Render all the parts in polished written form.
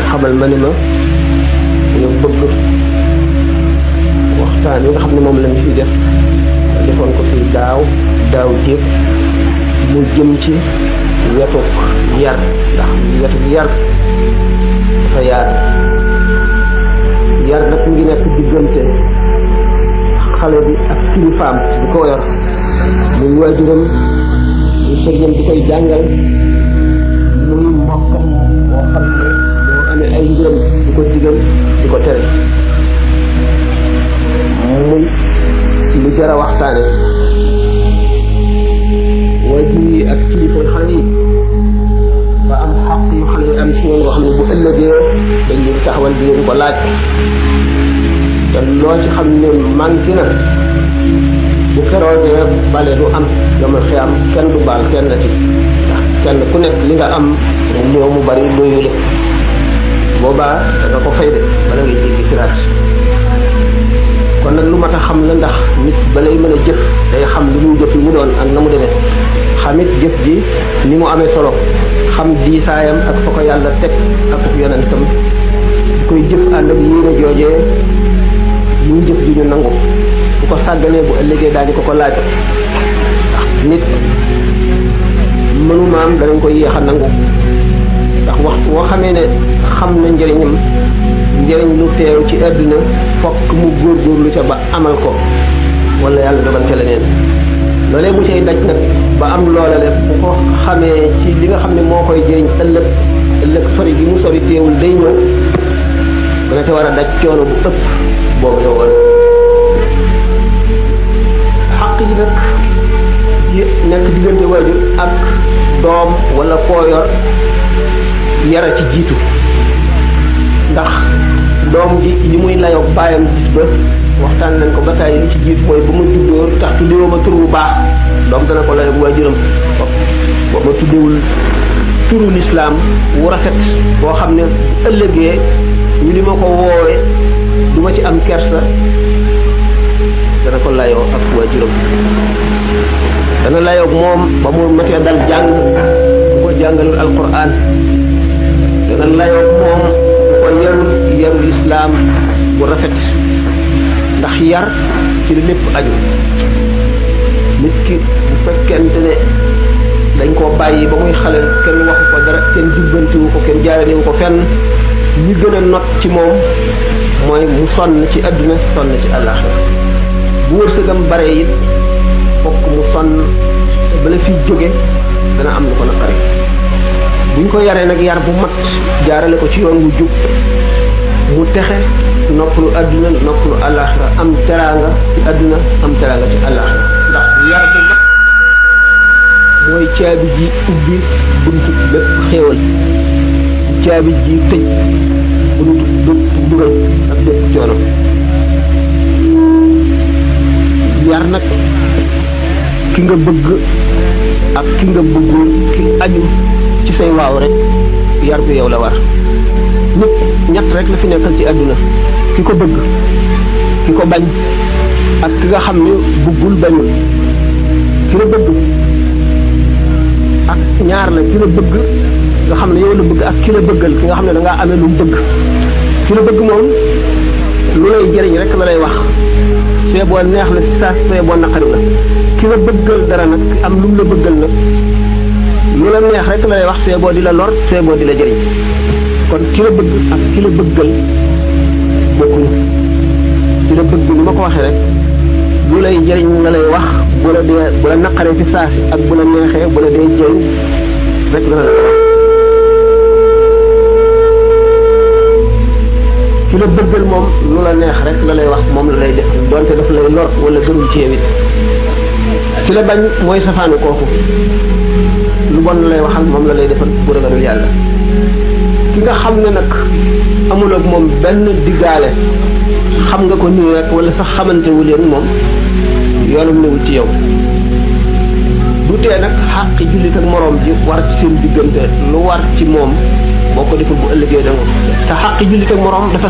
xamal ma ni ma ñu bëgg waxtaan yi nga xam ne moom lañ fi defoon ko fi daaw jéeg mu jëm ci wetu yar ndax wetu yar dafa yar nag mu ngi nekk diggante xale bi ak kilifaam di ko yor muy waajuram muy sëriñam di koy jàngal muy mbokkam moo xam ne moo amee ay ngërëm di ko digal di ko tere muy lu jar a waxtaane waajur yi ak kilifa xale yi ba am xaq yu xale yi am ci ñoom yoo xam ne bu ëllëgee dañ leen taxawal di leen ko laaj te loo ci xam ne manqué na bu keroogee bale du am yomal xiyam kenn du baal kenn ci ndax kenn ku nekk li nga am néew mu bari looyu def boobaa da nga ko fay de bala ngay jéggi siraat kon nag lu mat a xam la ndax nit balay mën a jëf day xam li muy jëf li mu doon ak na mu demee xamit jëf ji ni mu amee solo xam diisaayam ak fa ko yàlla teg ak yonentam koy jëf ànd ak yéene joojee muy jëf ji ñu nangu bu ko sàgganee bu ëllëgee daañu ko laaj ndax nit mënumaam danañ ko yéex a nangu ndax waxtu woo xamee ne xam na njëriñam njëriñ lu teew ci àdduna fokk mu góorgóorlu ca ba amal ko wala yàlla dogal ca leneen loolee mu cay daj nag ba am loolale bu ko xamee ci li nga xam ne moo koy jëriñ ëllëg sori gi mu sori teewul day ñëw dana ca war a daj coono bu ëpp boobu la woon xaq yi nag nekk diggante waajur ak doom wala koo yor yara ci jiitu ndax doom ji li muy layoo baayam gis ba waxtaan nañ ko ba tàyyi li ci jiitu mooy ba ma juddoo tax tuddewoo ma tur bu baax doom dana ko layoo waajuram ba ma tuddewul turu lislaam wu rafet boo xam ne ëllëgee ñu li ma ko woowee du ma ci am kersa dana ko layoo ak waajuram dana layoo moom ba mu matee dal jàng bu ko jàngalul alquran dana layoo moom bu ko yarul islaam bu rafet ndax yar ci li lépp aju nit ki bu fekkente ne dañ koo bàyyi ba muy xale kenn waxu ko dara kenn jubbantiwu ko kenn jaaralewu ko fenn li gën a not ci moom mooy mu sonn ci àdduna sonn ci àllaaxira bu wërsëgam bare it fokk mu sonn bala fiy jóge dana am lu ko naqari buñ ko yaree nag yar bu mat jaarale ko ci yoon wu jub mu texe noppalu àdduna noppalu àllaaxira am teraanga ci àdduna am teraanga ci àllaaxira ndax yar bu mat mooy caabi ji ubbi buntu bépp xéewal caabi ji tëj buntu bépp dugal ak bépp coono yar nag ki nga bëgg ak ki nga bëggul ki aju ci say waaw rek yar bi yow la war nit ñett rek la fi nekkal ci àdduna ki ko bëgg ki ko bañ ak ki nga xam ne bëggul bañul ki la bëgg ak ñaar la ki la bëgg nga xam ne yow la bëgg ak ki la bëggal ki nga xam ne da ngaa amee lu mu bëgg ki la bëgg moom lu lay jëriñ rek la lay wax see boo neex la ci saa see boo naqari la ki la bëggal dara nag am lu mu la bëggal nag lu la neex rek la lay wax see boo di la lor see boo di la jëriñ kon ki la bëgg ak ki la bëggal bokkuñu ki la bëgg ni ma ko waxee rek lu lay jëriñ la lay wax bu la naqaree ci saasi ak bu la neexee bu la dee jëriñ rek dana la ko wax ki la bëggal moom lu la neex rek la lay wax moom la lay def donte daf lay lor wala gënul ci yow it ki la bañ mooy safaanu kooku lu bon la lay waxal moom la lay defal bu ragalul yàlla ki nga xam ne nag amul ak moom benn diggaale xam nga ko nii rek wala sax xamante wu leen moom yoonam newul ci yow du tee nag xàqi jullit ak moroom ji war ci seen diggante lu war ci moom boo ko deful bu ëllëgee da nga te xàqi jullit ak moroom dafa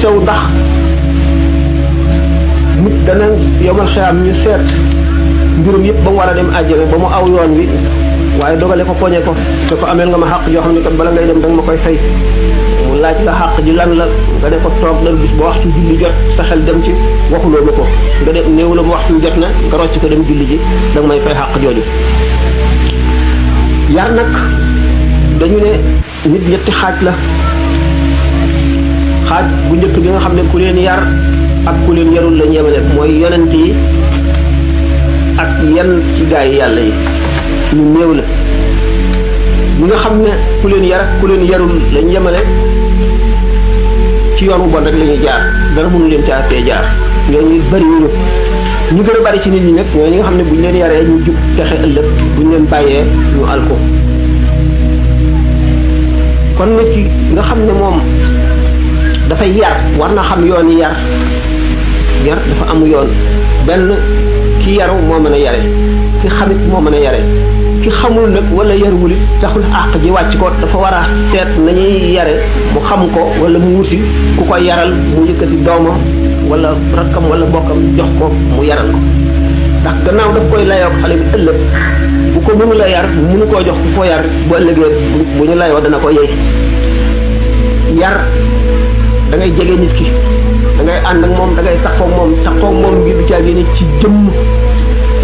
sew ndax nit dana yomal xiyam ñu seet mbirum yëpp ba mu war a dem àjjana ba mu aw yoon wi waaye dogale ko poñe ko te ko ameel nga ma xàq joo xam ne kat bala ngay dem danga ma koy fay mu laaj la xàq ji lan la nga ne ko toog dal bis ba waxtu julli jot sa xel dem ci waxuloo ma ko nga dem néew la ba waxtu jot na nga rocc ko dem julli ji danga may fay xàq jooju. yar nag dañu ne nit ñetti xaaj la xaaj bu njëkk bi nga xam ne ku leen yar ak ku leen yarul la ñeemale mooy yonent yi ak yenn ci gaa yi yàlla yi ñu néew la ñi nga xam ne ku leen yar ak ku leen yarul lañ yemale ci yoon wu bon rek la ñuy jaar dara mënu leen caa tee jaar ñooñu bari wuñu ñu gën a bari ci nit ñi nag ñooy ñi nga xam ne buñ leen yaree ñu jub texe ëllëg buñ leen bàyyee ñu alko kon nit ki nga xam ne moom dafay yar war na xam yoon yi yar dafa am yoon benn ki yaru moo mën a yare ki xamit moo mën a yare ki xamul nag wala yaruwul it taxul àq ji wàcc ko dafa war a seet nañuy yare mu xam ko wala mu wuti ku ko yaral mu yëkkati doomam wala rakkam wala bokkam jox ko mu yaral ko ndax gannaaw daf koy layoo xale bi ëllëg bu ko mënu la yar mënu koo jox ku ko yar bu ëllëgee bu ñu layoo dana ko yey yar da ngay jege nit ki da ngay ànd ak moom da ngay taxaw moom ngir du caa génne ci jëmm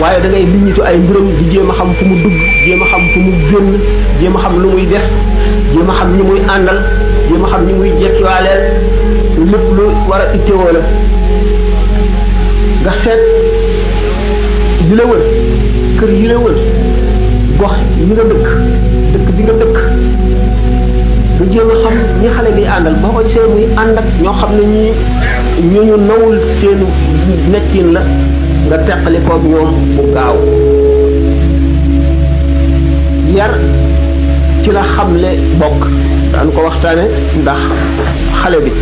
waaye da ngay liñitu ay mbiram di jéem a xam fu mu dugg jéem a xam fu mu génn jéem a xam lu muy def jéem a xam ñi muy àndal jéem a xam ñi muy jekkiwaaleel lépp lu war a ittewoo la nga seet li la wër kër yi la wër gox yi nga dëkk bi nga dëkk nga jéem a xam ñi xale bi àndal boo ko gisee muy ànd ak ñoo xam ne ñi ñu nawul seenu nekkin la nga teqali koog ñoom bu gaaw yar ci la xamle bokk daan ko waxtaane ndax xale bi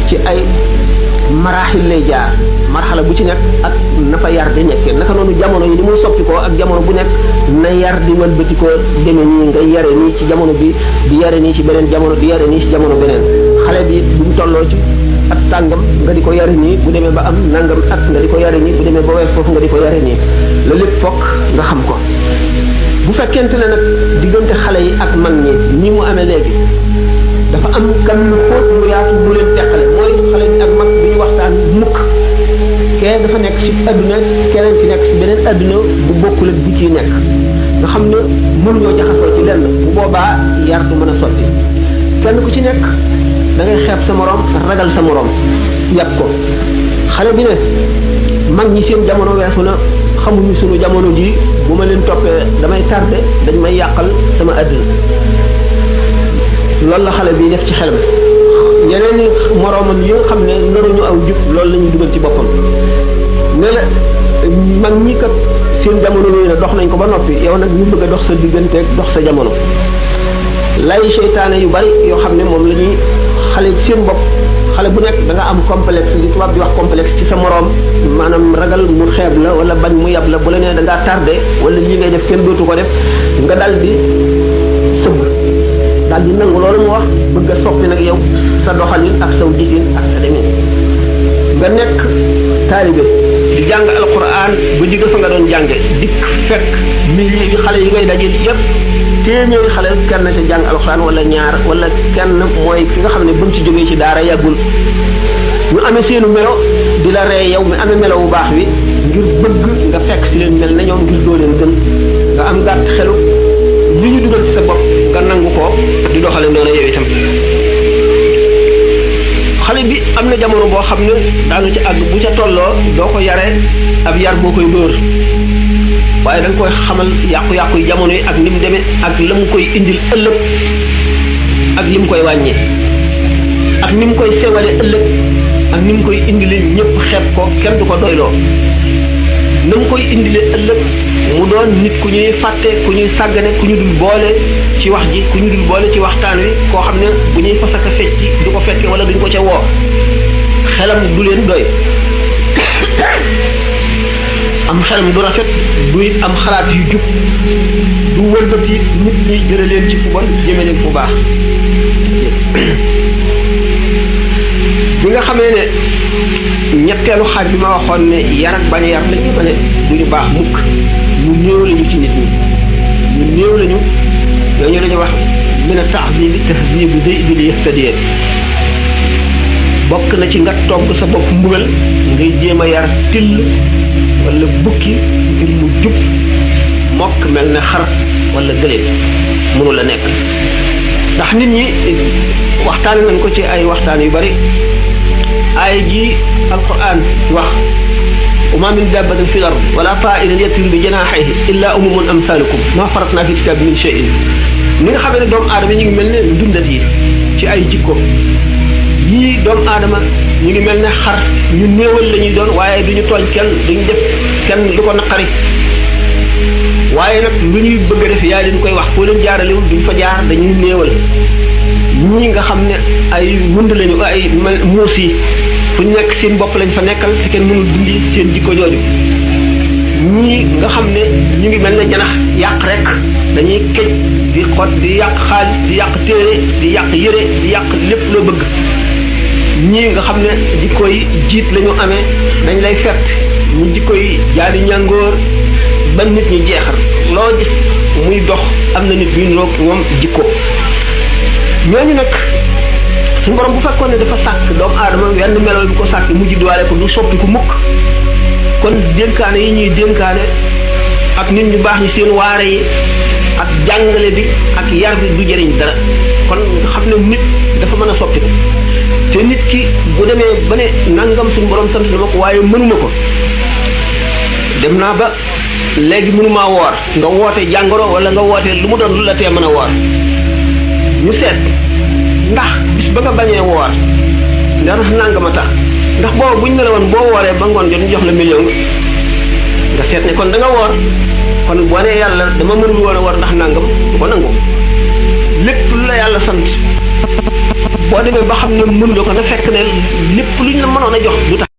ci ay maraaxil lay jaar marxala bu ci nekk ak na fa yar di nekkee naka noonu jamono yi ni muy soppi ko ak jamono bu nekk na yar di wëlbati ko demee nii nga yare nii ci jamono bi di yare nii ci beneen jamono di yare nii ci jamono beneen xale bi bu mu tolloo ci at tàngam nga di ko yare nii bu demee ba am nangam at nga di ko yare nii bu demee ba wees foofu nga di ko yare nii la lépp fokk nga xam ko bu fekkente ne nag diggante xale yi ak mag ñi ni mu amee léegi dafa am kan lu xóot mu yaatu bu leen teqale mooy xale bi ak mag bi ñu waxtaan mukk kee dafa nekk ci adduna keneen ki nekk ci beneen adduna bu bokkul ak bi ciy nekk nga xam ne mënuñoo jaxasoo ci lenn bu boobaa yar du mën a sotti kenn ku ci nekk da ngay xeeb sa morom ragal sa morom yàpp ko xale bi ne mag ñi seen jamono weesu na xamuñu sunu jamono ji bu ma leen toppee damay tardé dañ may yàqal sama adduna loolu la xale bi def ci xelam yeneen i moroomam yi nga xam ne naruñu aw jub loolu la ñuy dugal ci boppam ne la mag ñi kat seen jamono yooyu ne dox nañ ko ba noppi yow nag ñu bëgg a dox sa digganteeg dox sa jamono lay seytaane yu bari yoo xam ne moom la ñuy xale ci seen bopp xale bu nekk da nga am complexe li tubaab di wax complexe ci sa moroom maanaam ragal mu xeeb la wala bañ mu yab la bu la nee da ngaa tardé wala lii ngay def kenn dootu ko def nga dal di sëgg daal di nangu loolu mu wax bëgg a soppi nag yow sa doxalin ak saw gisin ak sa demin nga nekk taalibe di jàng alquran ba jóge fa nga doon jànge dikk fekk milliers yi xale yi ngay dajeel yépp téeméeri xale kenn ca jàng alquran wala ñaar wala kenn mooy ki nga xam ne ba mu ci jógee ci daara yàggul ñu amee seenu melo di la ree yow mi amee melo bu baax wi ngir bëgg nga fekk si leen mel na ñoom ngir doo leen gën nga am gàtt xelu li ñu dugal ci sa bopp nga nangu ko di doxale noonu yow itam xale bi am na jamono boo xam ne daanu ci àgg bu ca tolloo doo ko yare ab yar boo koy dóor waaye da nga koy xamal yàqu-yàqu yi jamono yi ak ni mu demee ak la mu koy indil ëllëg ak li mu koy wàññee ak ni mu koy sewale ëllëg ak ni mu koy indile ñëpp xeeb ko kenn du ko doyloo na mu koy indile ëllëg mu doon nit ku ñuy fàtte ku ñuy sàggane ku ñu dul boole ci wax ji ku ñu dul boole ci waxtaan wi koo xam ne bu ñuy fasaka fecci du ko fekke wala duñ ko ca woo xelam du leen doy am xelam du rafet du it am xalaat yu jub du wëlbati nit ñi jëre leen ci fu bon jëme leen fu baax bi nga xamee ne ñetteelu xaaj bi ma waxoon ne yar ak bañ a yar lañu ma ne duñu baax mukk ñu néew lañu ci nit ñi ñu néew lañu ñooñu dañuy wax min a tahzibi tahzibu di li yahtadiyee bokk na ci nga togg sa bopp mbugal ngay jéem a yar till wala bukki ngir mu jub mokk mel ne xar wala gëléem mënu la nekk ndax nit ñi waxtaan nañ ko ci ay waxtaan yu bari aaya ji alquran wax wa ma min dabbatin fil ard wala ta'irin yatiru bi janahihi illa umamun amsalukum ma faratna fi kitab min shay'in ni nga xam ne doomu aadama ñu ngi mel ne ndundat yi ci ay jikko yii doomu aadama ñu ngi mel ne xar ñu néewal la ñuy doon waaye duñu tooñ kenn duñu def kenn lu ko naqari waaye nag lu ñuy bëgg a def yaa leen koy wax foo leen jaaralewul duñ fa jaar dañuy néewal ñii nga xam ne ay wund lañu ay muus yi fu ñu nekk seen bopp lañ fa nekkal te kenn mënul dindi seen jikko jooju ñii nga xam ne ñu ngi mel ne janax yàq rek dañuy këj di xot di yàq xaalis di yàq téere di yàq yére di yàq lépp loo bëgg ñii nga xam ne jikko yi jiit la ñu amee dañ lay fett ñu jikko yi jaani ñàngoor ba nit ñi jeexal loo gis muy dox am na nit buy roog ñoom jikko ñooñu nag suñu borom bu fekkoon ne dafa sàkk doomu aadama wenn melo bi ko sàkk mu judduwaale ko du soppi ku mukk kon dénkaane yi ñuy dénkaane ak nit ñu baax ñi seen waare yi ak jàngale bi ak yar bi du jëriñ dara kon nga xam ne nit dafa mën a soppi ko te nit ki bu demee ba ne nangam suñu borom sant na ma ko waaye mënuma ko dem naa ba léegi mënumaa woor nga woote jàngoro wala nga woote lu mu doon lu la tee mën a woor ñu seet ndax bis ba nga bañee woor ndax nangam a tax ndax boobu buñ ne la woon boo wooree ba ngoon jot ñu jox la million nga seet ne kon da nga woor kon boo nee yàlla dama mënul woon a woor ndax nangam du ko nangu lépp lu la yàlla sant boo demee ba xam ne mënuloo ko na fekk ne lépp luñ la mënoon a jox du tax